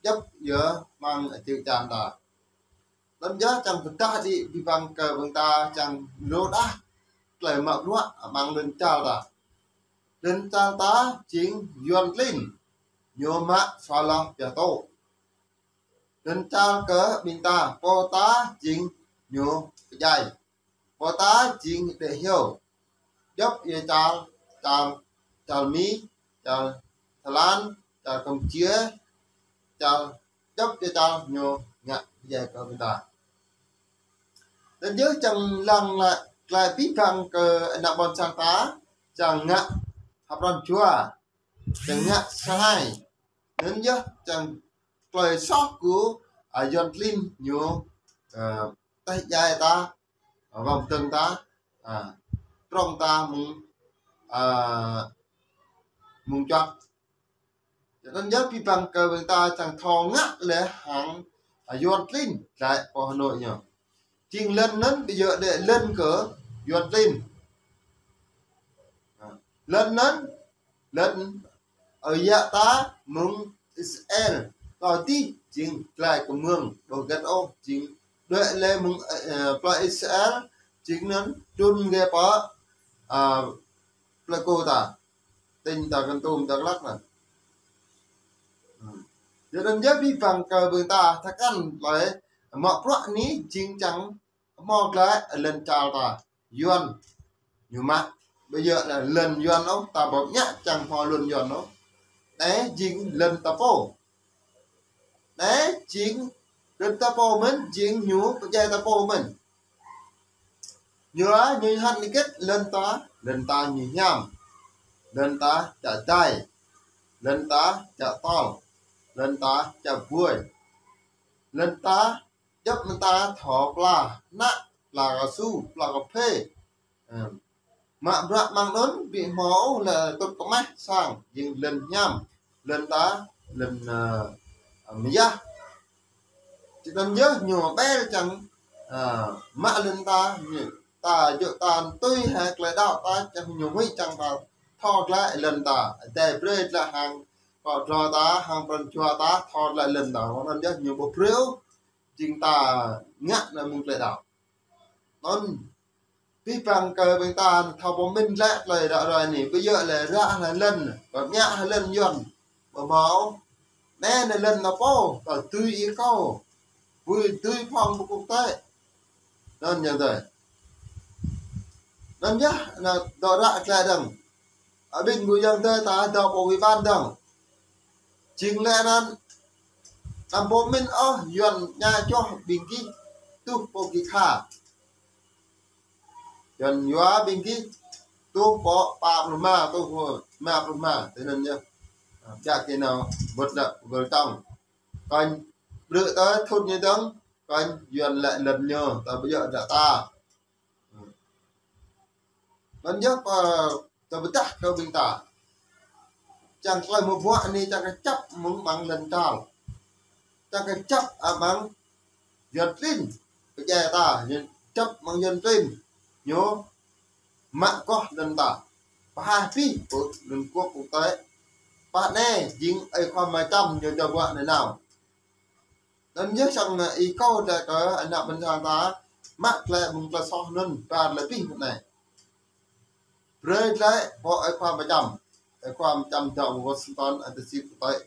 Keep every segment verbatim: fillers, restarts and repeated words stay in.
djŏp yơh amăng čư̆ čan ta. Anŭn yơh čang pơdah đĭ abih bang kơ ƀing ta čang rô đah tơlơi mă bruă amăng lŏn čar ta. Lŏn čar ta jing Yuan klin, ñu mă suaih pioh tŏ. Lŏn čar kơ ƀing ta, pô ta jing ñu pơdjai. Pô ta jing đĕ hyu. Djŏp yơh čar, čar, čar Mi, čar Thái Lan, čar Campuchia, čar, djŏp yơh čar ñu ngă pơdjai kơ ƀing ta. Anŭn yơh čang lăng lĕ, tơlơi abih bang kơ ană ƀôn sang ta, čang ngă hơprŏn jua, čang ngă sơnai. Anŭn yơh čang tơlơi soh kơ, a, Yuan klin ñu, a, teh djai ta, a, wam tơng ta, a, prŏng ta mơ̆ng, a, mơ̆ng čuăk. Anŭn yơh abih bang kơ ƀing ta čang thâo ngă lĕ hăng, a, Yuan klin, glaĭ pơ Hà Nội ñu. Jing lŏn anŭn ƀu djơ̆ đĕ lŏn kơ Yuan klin. A, lŏn anŭn, lŏn, ơ, yă ta mơ̆ng Israel. Tơdơi jing glaĭ kơ mơ̆ng, ƀu hơget ôh, jing đuaĭ lĕ mơ̆ng, ơ, plơi Israel, jing anŭn trŭn gơ̆ pơ, a, plơi Kô ta, tỉnh ta Kon Tum, Dak Lak anŭn. Hmm. Yua anŭn yơh abih bang kơ ƀing ta thâo krăn lĕ mă bruă anai jing čang hmâo glaĭ lŏn čar ta. Yuan ñu mă. Ƀu djơ̆ lĕ lŏn Yuan ôh, ta ƀu ngă čang hmâo lŏn Yuan ôh. Anai jing lŏn ta pô. Anai jing lŏn ta pô mơ̆n, jing ñu pơdjai ta pô mơ̆n. Ñu a, ñu hăn hơget lŏn ta, lŏn ta ñu hiam. Lŏn ta čă dai. Lŏn ta čă tơl. Lŏn ta čă buai. Lŏn ta djŏp mơta thâo pla, nă, pla kơsu, pla kơphê. Ơ. Mă bruă amăng anŭn ƀu hmâo lĕ tŭt kơmah sang, jing lŏn hiam, lŏn ta, lŏn, ơ, mơyah. Či anŭn yơh ñu ƀel čang, ơ, mă lŏn ta, ñu, ta djơ̆ ta tui hăng tơlơi đaŏ ta, čang ñu huĭ čang ta thâo glaĭ lŏn ta, dai brơi glaĭ hăng, kơ drơi ta, hăng prŏn jua ta, thâo glaĭ lŏn ta, anŭn yơh ñu ƀu brơi ôh, jing ta ngă anai mơ̆ng tơlơi đaŏ. Anŭn, abih bang kơ ƀing ta thâo pơmĭn lĕ tơlơi đaŏ rơi anai, ƀu djơ̆ lĕ ră hăng lŏn, ƀu ngă hăng lŏn Yuan, ƀu hmâo. Anai anai lŏn ta pô, ta dưi akŏ, ƀu dưi phŏng pơkŭk tĕ. Anŭn yơh tơi. Anŭn yơh, anai dŏ ră glaĭ dơ̆ng. Abih ƀing yang tơi ta dŏ pơ ủy ban dơ̆ng. Jing lĕ anŭn, anăm pơmĭn ôh, Yuan ñu čoh ƀing gih, tuh pơ gih kha. Yuan yua ƀing gih, tuh pơ pă pluh rơma, tuh pơ rơma pluh rơma, tui anŭn yơh. Biă kơ nao, ƀuh lĕ, ƀuh tŏng. Kơnh, brơi tơi thut ñu dơ̆ng, kơnh Yuan lĕ lŏn ñu, ta ƀu djơ̆ đă ta. Anŭn yơh pơ, ta pơdah kơ ƀing ta. Čang tơlơi mă bruă anai čang kơčăp mơ̆ng amăng lŏn čar. Čang kơčăp amăng Yuan klin. Pơdjai ta, Yuan čăp amăng Yuan klin. Ñu mă kŏh lŏn ta. Pơhaih abih pơ Liên Quốc quốc tế. Pă anai jing ơi khua mă čăm ñu čô ƀuă anai nao. Anŭn yơh čang, ơ, akŏ tơlơi kơ ană ƀôn sang ta, mă glaĭ mơ̆ng tơlơi soh anŭn, ƀar lĕ abih mơ̆n anai. Brơi glaĭ pơ ơi khua mă čăm, ơi khua mă čăm dŏ Washington, ơ, D C pơtơi.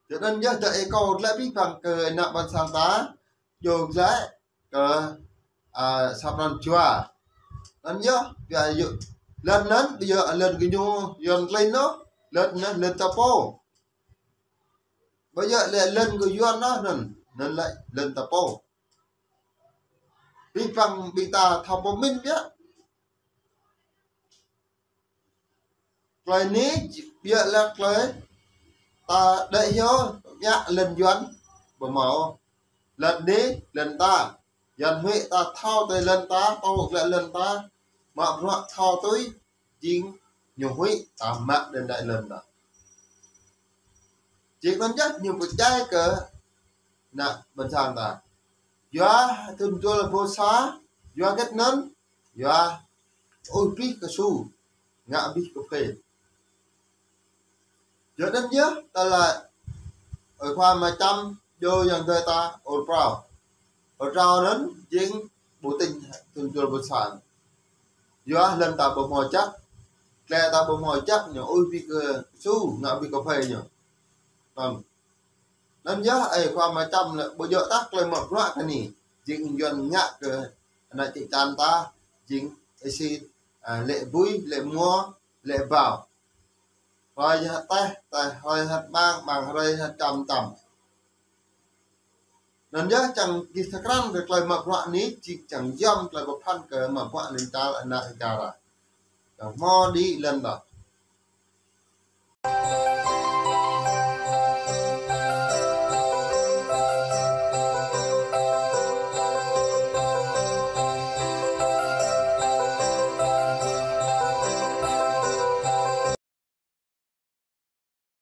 Yua anŭn yơh tơlơi akŏ tơlơi abih bang kơ ană ƀôn sang ta, djru glaĭ kơ, ơ, sa pran jua. Anŭn yơh, biă yơh. Lŏn anŭn, ƀu djơ̆ lŏn gơñu Yuan klin ôh, lŏn anŭn, lŏn ta pô. Ƀu djơ̆ lĕ lŏn kơ Yuan ôh anŭn, anŭn lĕ lŏn ta pô. Abih bang ƀing ta thâo pơmĭn biă. Tơlơi anai biă lĕ tơlơi ta đĕ hyu ngă lŏn Yuan ƀu hmâo. Lŏn anai lŏn ta. Yuan huĭ ta thâo tui lŏn ta, tŏ glaĭ lŏn ta. Mă bruă thâo tui, jing ñu huĭ ta mă đen đai lŏn ta. Jing anŭn yơh ñu pơdjai kơ ană ƀôn sang ta. Yua thŭn dua rơbâo sa, yua hơget anŭn, yua ui abih kơsu, ngă abih kơphê. Yua anŭn yơh, tơlơi ơi khua mă čăm, djru yang dơi ta ur prao. Ur prao anŭn jing ƀu tĭng tun jul ƀu san. Yua lŏn ta ƀu hmâo čăk, klĕ ta ƀu hmâo čăk, ñu ui ƀing kơsu, ngă ƀing kơphê ñu. Anŭn. Anŭn yơh ơi khua mă čăm lĕ ƀu djơ̆ tah tơlơi mă bruă kơ anai. Jing Yuan ngă kơ ană čư̆ čan ta, jing isi, a, lĕ bui, lĕ mua, lĕ ƀâo. Hrơi hơtai, tai, hrơi hơmang, mang hrơi hơčăm čăm. Anŭn yơh čang gih tơkrăn kơ tơlơi mă bruă anai, jing čang yom tơlơi pơphan kơ mă bruă lŏn čar ană čar. Čang hmâo đĭ lŏn đah.